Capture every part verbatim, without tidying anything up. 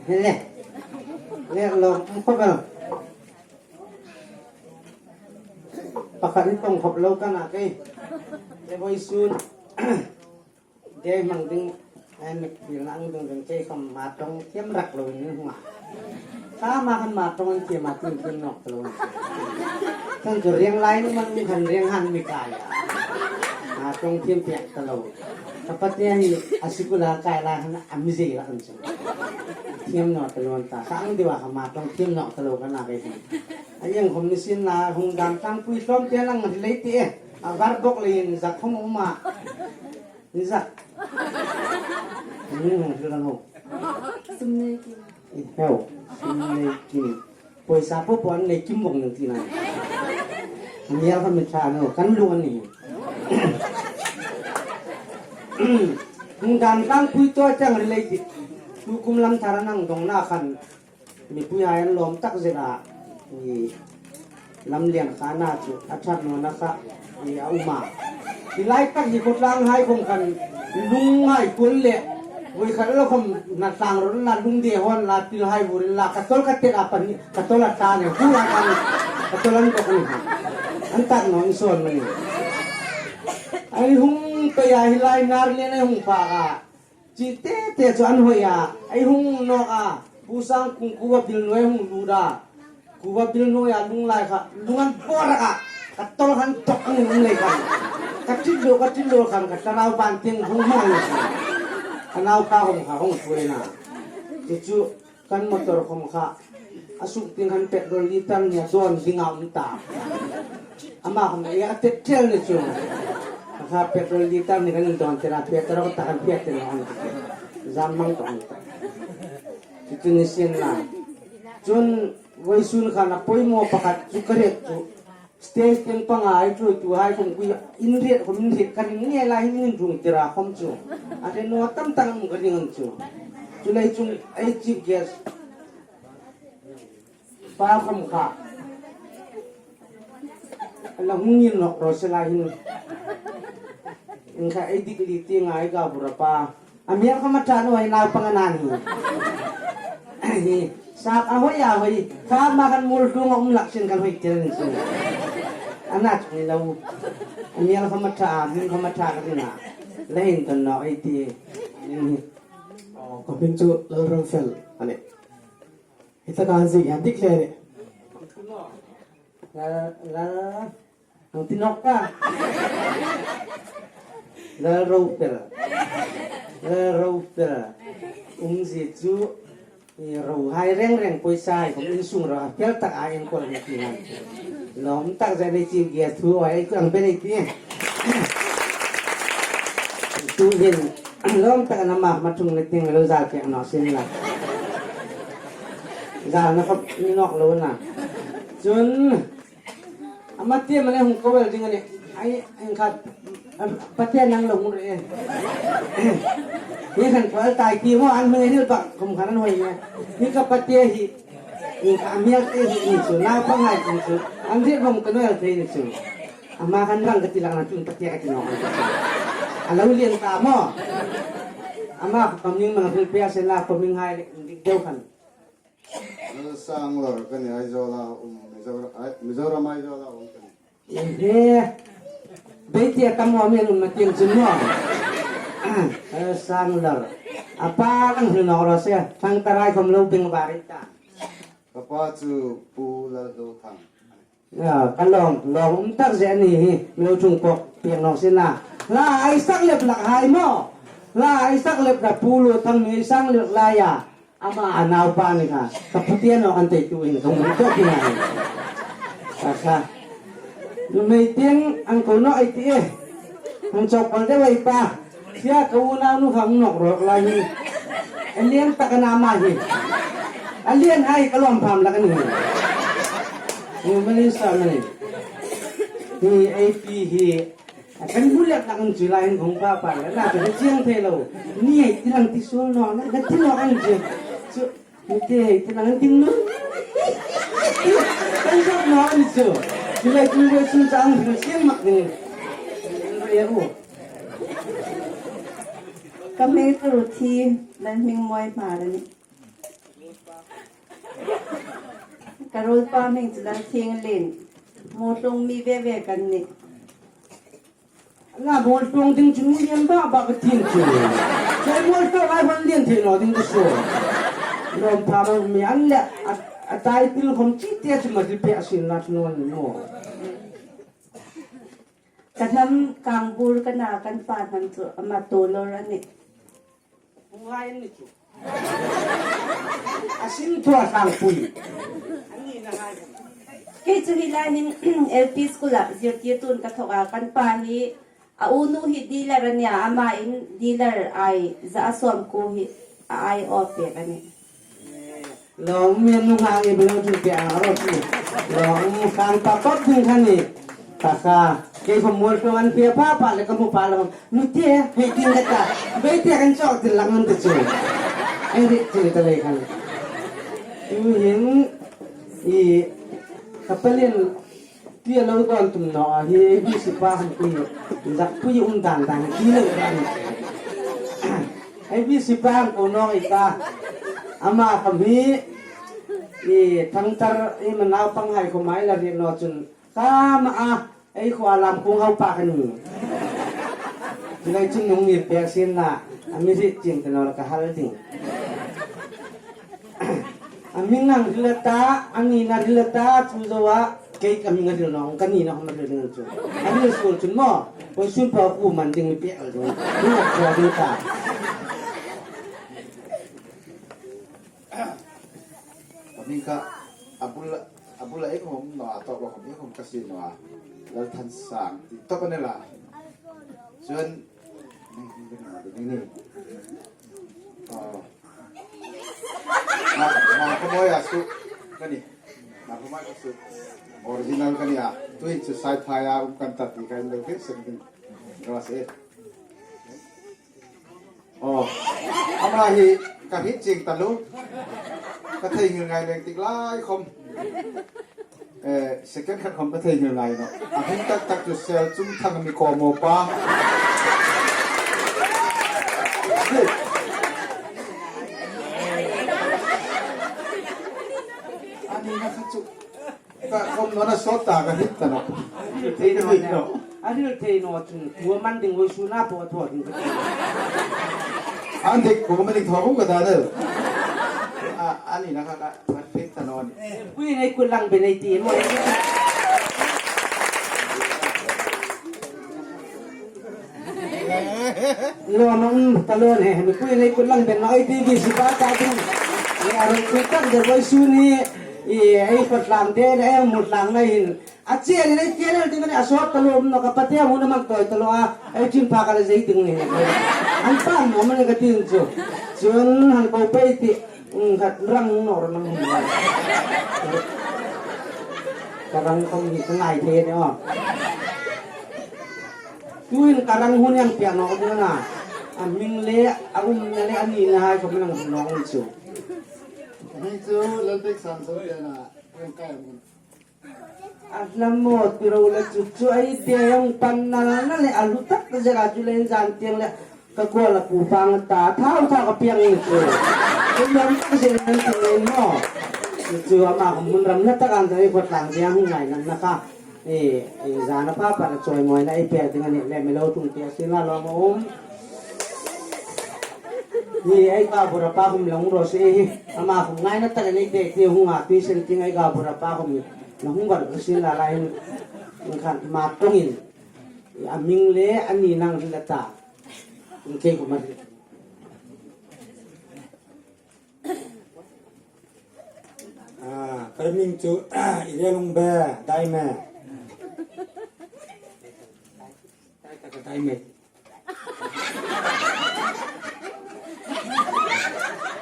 Le, le, lo, ko bel. Pakhat in kong khop lo ka na kei. Le, vawisun. Dei hmang ding, eh, mi pilna ang ding ding kei khom ma tawng thiam rak lo in hung a. Ka ma khan ma tawng an thiam a, thiam thiam nawk ta lo. Khan chu rieng lai ni man khan rieng han mi kai a. Ma tawng thiam pek ta lo. Ka pate hi a sikul a kai lai khan a mi zei la an chu. Thiam nawk ta lo an ta. Ka ang deu a kha ma tawng thiam nawk ta lo ka na kei. A ieng khom ni sin la hung dam tang pui hlawm te lang ri lei ti e. A var bok leiin zak khom um a. Ni zak. Ni hung thil kan ho. Sum nei kim. I heu. Sum nei kim. Poisa po po an nei kim bok ning ti na. Mial kha mi tha no, kan lu an ni. Hung dan tang pui to chang ri lei ti. Tu kum lam thar nang dong na khan. Mipui hai an lawm tak zet a, i Lamlian kha na chu a ṭhat nawna kha i a um a. Hi lai tak hi khawtlang hai khom khan lungngai kuol le, voi khat lo khom na tlang ron la lungde hon la pil hai vurin la ka tol ka tet a pan ka tol a ta ne hu la kan ka tol an kok ni ha. An tak naw in sawn mani. Ai hung pei a hi lai nar le na hung pa a. Chi te te chu an hoi a, ei hung nawk a, Pu Sangkung kuva bil nuoi hung lut a, kuva bil nuoi a lung lai kha, lung an bor a, ka tol khan tok ang um lei khan, ka ṭit lo, ka ṭit lo khan, ka tlanau ban tieng hung hmang lo khan, ka naupa hung kha hung thuoi na. Chu chu, kan motor khom kha, a suk tieng khan petrol liter ni a dawn ding a um ta. Ama khom a tek tel ni chu. Kha petrol liter ni kan dawn tel a petrol ta kan pek tel ang. Zam mang ta ang ta. Chu chu ni sien la. Chun vawisun khan a poimaw pakhat chu ka hriet chu. Stage tieng panga ei ṭhuoitu hai khom kui in hriet khom in hriet ka ring nge la hin in rung tira khom chu. A hre naw tam tak ang ka ring ang chu. Chu lei chung ei chief guest. Pa khom kha. La hung in nok ro se la hin. In kha ei dik li ti ngai ga bura pa. A mial khom a ṭha naw ei naupang a na ni. Hi, sap a hoi a hoi. Sap ma kan mul tung a um lak sin kan hoi tir ni sin. A na chung lo. A mial khom a ṭha, hmun khom a ṭha ka ti na. La hin ton naw ei ti. Aw, ka hming chu Lalromfel a nih. Hi taka an zie hi a dik hle a nih. La, la, Ang ti nawk ka. Lalromfel. Lalromfel. Umzie chu, i ro hai reng reng poisa hai khom insung ro a fel tak a enkawl ni ti nan. Lawm tak zet ni ti gie thu ai kang be ni ti. Tu hin lawm tak na ma ma thung ni ting lo zal pek naw sin la. Zal na khop ni nawk lo na. Chun Ama te mane hung ko wel ding a nih. Ai, ang kha, Pathien nang lo hung re. Hi khan ko el tai ti mo an hming hil bak khom khan an hoi ne. Hi ka pate hi. Hi ka mial te hi ni chu, naupang hai ni chu. An ri bang ka noel thei ni chu. Ama khan bang ka ti lang na chun pate ka ti naw. A lo lien ta mo. Ama ka hming mang hil pia se la ka hming hai le dik deu khan. Lal Sanglor ka ni, Aizawl a um, Mizoram, Ai-, Mizoram Aizawl a um ka ni. Ehe. Beitia tam awm el um na tieng chun maw. Lal Sanglor. A pa kan hlu nawk raw se, thang tarai khom lo beng bar ta. Ka pa chu Pu Lalhluthang. Ya, ka lawm, lawm um tak zet a ni hi, mi lo ṭhung pawk piang nawk sin la. La, ei sak lep lak hai maw. La, ei sak lep la Pu Luthang mi ei sang lep lai a. Ama a naupa ni kha. Ka putia nawk an tei tu in, ka hung tawk hi ngai. Ka kha. Nuhmei tieng an ko nawk ei ti e. Hang chawk pal deu ei pa. Sia ka unau nu kha hung nawk rawk lai hi. A lian tak a na ma hi. A lian hai ka lawm pham lak a ni hi. Ni mani sa mani. Hi A P hi. A kan bu lek lak an chu lai hin hung pa pa la na ka chiang thei lo. Ni ei ti lang ti sul nawk na ka ti nawk an chu. Chu Ni te hei, te nang ding nun. Kan zak naw ni chu. Chu lai chu lai chu chang chu siam mak ni. Re u. Ka hming chu Ruthi, Lalhmingmawi Hmar a nih. Ka ruolpa hming chu Lalthinglien. Muolhung mi ve ve kan nih. Nga Muolhung ding chu mi lien bak bak ka ti chu. Chu Muolhung ai hon lien thei naw ding ka saw. Lawm pha ma mi an le a, a title khom chi te chu ma ti pe a sin na chu naw ni maw. Ka hnam Kangbur ka na, kan pa hnam chu ama Tolor a nih. Ngai ni chu. A sin thua sang pui. Kei chu hi lai hin L P school-a zirtirtu'n ka thawk a, kan pa hi a unu hi dealer a nih a, ama in dealer ai za a sawm kuo hi a ai awp pek a nih. Lawm mi nu hang i belo chu te a ro chu. Lawm khang pa pap ding kha ni. Ta kha. Kei khom Muolhung an pia pa pa le ka hmu pa lo. Nu te, hei ding ka ta. Bei te kan chawk dil lang an ta chu. Ei ri chu ta lei khan. Tu hin i ka palin Tia lo dawn tum naw a hi A B C pa han pui, zak pui um dan dan ti lo dan. A B C pa han ko naw i ta. Ama khom hi i thangtar i ma naupang hai khom ai la ri naw chun. Ka ma a, ei khuo lam kung hau pa ka ni. Ti lai chun nung ngir pek sien la, a mi ri ching te naw la ka hal ding. A mi nang hril a ta, a nina hril a ta, chu zo a, kei ka mi nga hril naw, ka nina hom hril ding chu. A hril suol chun maw, vawisun pa ku man ding mi pe al ding. Ni a chua ding ta. Ka mi ka, a bul, a bul a ei khom naw, a tawp lo khom ei khom ka si naw a. Lalthansang, ti tawp a ni la. Chuan, ni, ni, ni, ni, ni. Oh. Ma, ma khawmawi a su ka ni. Ma khawmawi ka su. Original ka ni a. Tuhin chu sci-fi a um kan ta ti ka in lo hre seng ding. Ro se. Oh. Ama hi ka hriet ching ta lo. Ka theinghil ngai leng tik lai khom. Eh, second khat khom ka theinghil ngai naw. A hming tak tak chu Sel Chungthang mi ko mo pa. Ani na kha chu. Ka khom naw na sawt ta ka hriet ta naw. Thei naw. A hril thei naw chun, thua man ding vawisun a pawh a thaw ding ka ti. An dik, ko man ding thaw ka ta naw. A, ani na kha ka, ka hriet ta naw ni. Pui nei kut lang be nei ti maw. Lo mang ta lo ne, mi pui nei kut lang be naw ei ti bi si pa ta ding. Ni a ro kut tak de vawisun ni, i, ei khawtlang te, ei mutlang na hin. A che ni nei tian el ding ni a sawt ta lo, um naw ka pa te a huna man tawi ta lo a, ei chin pha ka la zei ding ni. An pa mo man ka tin chu. Chuan han ko pei ti, um, khat rang naw ro nang hun. Ka rang khom hi ka ngai thei ni aw. Tuin ka rang hun yang pia naw ding a na. A hming le, a umna le, a nina hai khom nang hun naw chu. Hming chu Lalbek Sanso te na, kan kai mun. A hla maw ti ro la chu chu ei te hong pan na la na le a hlu tak zela chu le zan tiang le ka kual a pu pang ta thau thau ka piang ni chu. Chu lam tak zela nan ti le maw. Chu chu ama khom hun ram na tak an ta ei khawtlang tiang hung ngai nan na kha. E, e, zana pa pa na chawi mawi na ei pek ding a ni le mi lo tung ti a sin la lo ma um. Ni ei ka bura pa khom long ro se hi. Ama khom ngai na tak a ni te ti hung a ti sen ting ei ka bura pa khom ni. Na hung bar ka sin la la hin, in khan ma tawngin, a hming le a nina hang hril a ta. In kei khom a hril. Ah, ka hming chu, i le lung be, dai me. Dai ta ka dai me.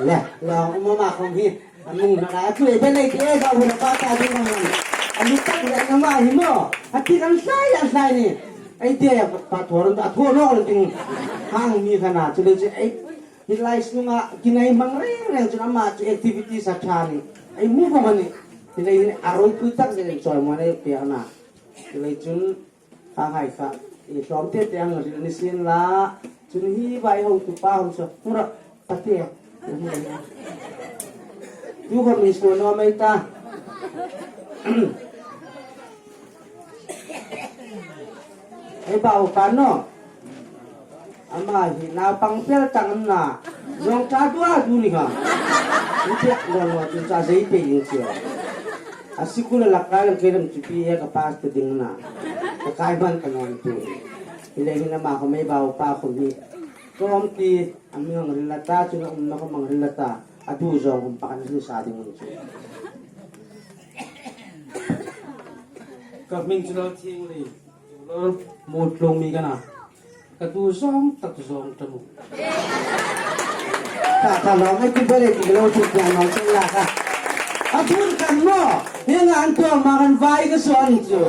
Le, lo, um ma khom hi. A nung na la, a chu e be nei ti e ka hun pa ta ding nang. A lu tak le na ma hi maw. A ti kan hlai, a hlai ni. Ei te pa thor, a thor lo ding. Hang mi kha na, chu le chu ei. Hi lai sunga kinai hmang reng reng chun ama chu activities a ṭha ni. Ei mu vong a ni. Hi lai hin a ropui tak zet chawi mawi nei pek a na. Hi lai chun Kha hai kha, i hlawm te te ang hril ni sin la, Chun hi vai hotupa hung sa, hung ra, pate. Tu khom in suo naw mei ta. Ei bau pa naw. Ama hi naupang fel tang am na. Zawngṭa dua du ni kha. Inti lo lo chu cha zei pe in chu. A sikul a lak kai lang ke lam chu pi e ka pass ta ding na. Ka kai man ka nawn tu. Hi le hin ama khom ei bau pa khom hi. Tawm ti a mi hang ril la ta, chun a umna khom hang ril la ta. A tu zawng khom pakhat hril sa ding un chu. Ka hming chu Lalthienglien. Muolthlung mi ka na. Ka tu zawng tak zawng ta mu. Ta, ta lo, ei ti bere ti lo chu pian lo chu la ka. A phun kan maw. Hieng ang an tuom ma kan vai ka suon chu.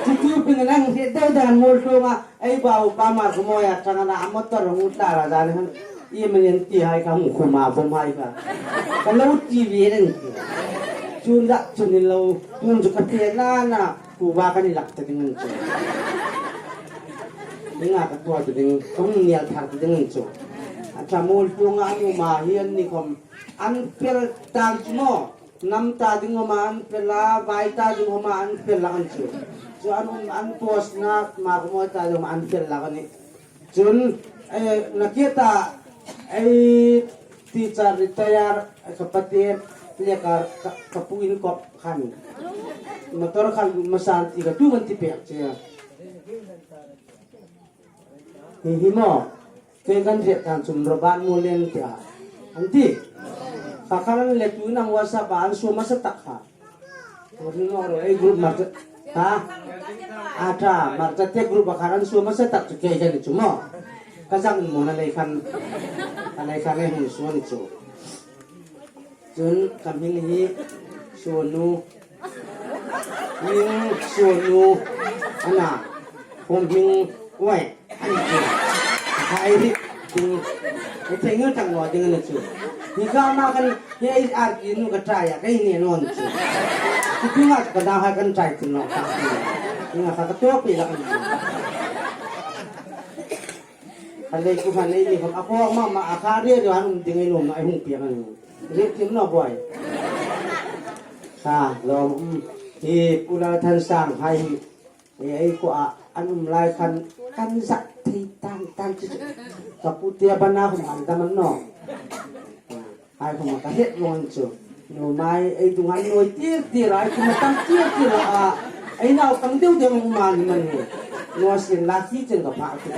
Chu chu pin nang hriet deu dan Muolthlunga. Ei bau pa Markhawmawi a tang a na a motor hung tla ra dan han. I men ti hai ka hung khum a bom hai ka. Ka lo ti ve ren. Chun da chun lo. Chun chu ka te na na. Kuva ka ni lak ta ding an chu. Ni nga ka tua ta ding, ka hung nial thar ta ding an chu. A ṭha Muolthlunga an um a hi an ni khom an fel tan chu maw. Nam ta ding khom an fel a, vai ta ding khom an fel lak an chu. Chu an um an post na, Markhawmawi ta ding khom an fel lak a nih. Chun, eh, nakie ta, ei teacher retire, ka pate, le ka, ka, ka pu in kop khan. Motor khan masan ti ka tu man ti pek che. Hi hi maw, kei kan hriet dan chun Robert Mual le an ti a. An ti. Kha khan an le tu in ang WhatsApp a an suo masa tak kha. Rin lo ro ei group Marta. Ha? A ṭha, Marta te group a khan an suo masa tak chu kei ka ni chu maw. Ka zang mo na lei khan. Ka lei khan ei hung suo ni chu. Chun ka hming hi Suonu. Hming Suonu. A na. Khom hming uai. An ti. Hai ri. Ding. Ei thei ngil tak naw ding a ni chu. Hi ka ma kan hi ei ar ki nu ka try a, ka ni naw ni chu. Chu tu nga ka da ha kan try ti naw ka. Ni nga ka ka to pi la kan. Ka lei ku han ei ni khom a ko ma ma a ka ri ri han um ding ei lo na ei hung piang a ni. Ri ti naw boi. Sa lo um. Hi Pu Lalthansang hai hi. Ei, ei ko a, an um lai khan, kan zak thei tang tang chu chu. Ka pu te bana khom an dam an naw. Hai khom ka het vong chu. Nuhmei, ei dung an nuoi tir tir, ei khom tam tir tir a. Ei naupang deu deu um a ni man hi. Nuoi sin la khi chen ka pha chu.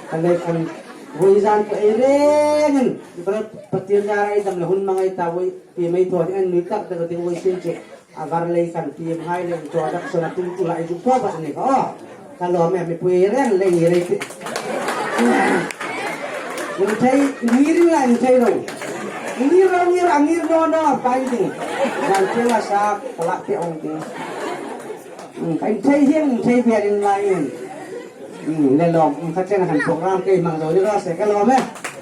Ka lei khan, voi zan ko ei rengin. Ka Pathian nia ei dam le hun mang ei ta voi, pi mei thaw ding an nui tak tak ding voi sin chu. A var lei kan ti em hai le introduction a tum tu lai ju po ba ni ko. Ka lawm em, mipui reng lei ni rei ti. Ni thei, ni ring lai ni thei lo. Ni ro, ni ra, ni no no pai ding. Dan te la sa ka la te ong ding. Hmm, ka in thei hieng, in thei bia ring lai in. Hmm, le lawm, hmm, ka chen han program kei mang zo ni ro se ka lawm em.